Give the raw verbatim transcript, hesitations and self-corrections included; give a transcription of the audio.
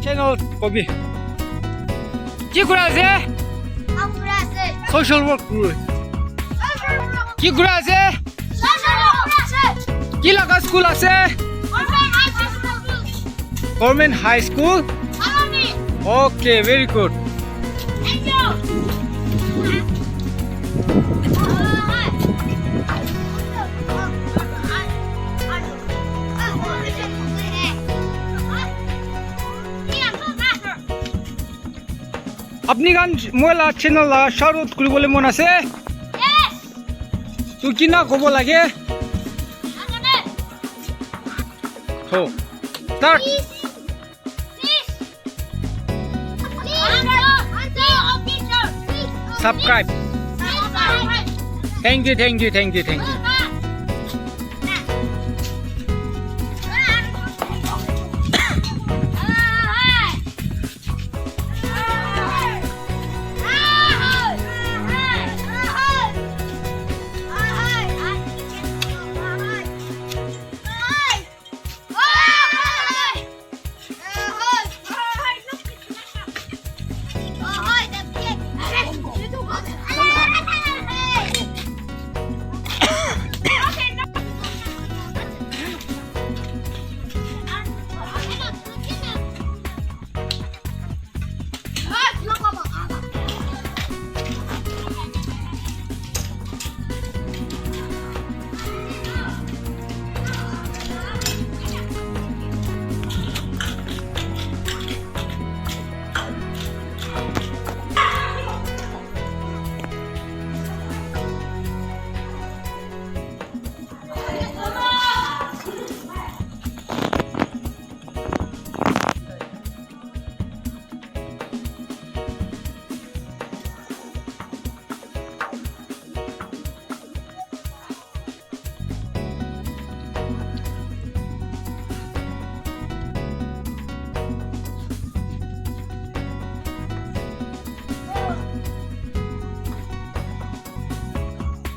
Channel kobi. Ki kura ase? Kaam kura ase. Social work kuru. Social work. Ki kura ase? Social work kura ase. Ki laga school ase? Government High School. Government High School? Colony. Okay, very good. Thank you. Apni khan moi la channel la shout out kuribole mon ase? Yes. Tu kina kobo lage? Ho. Start. Please. Please. Please. Subscribe. Subscribe. Thank you, thank you, thank you, thank you.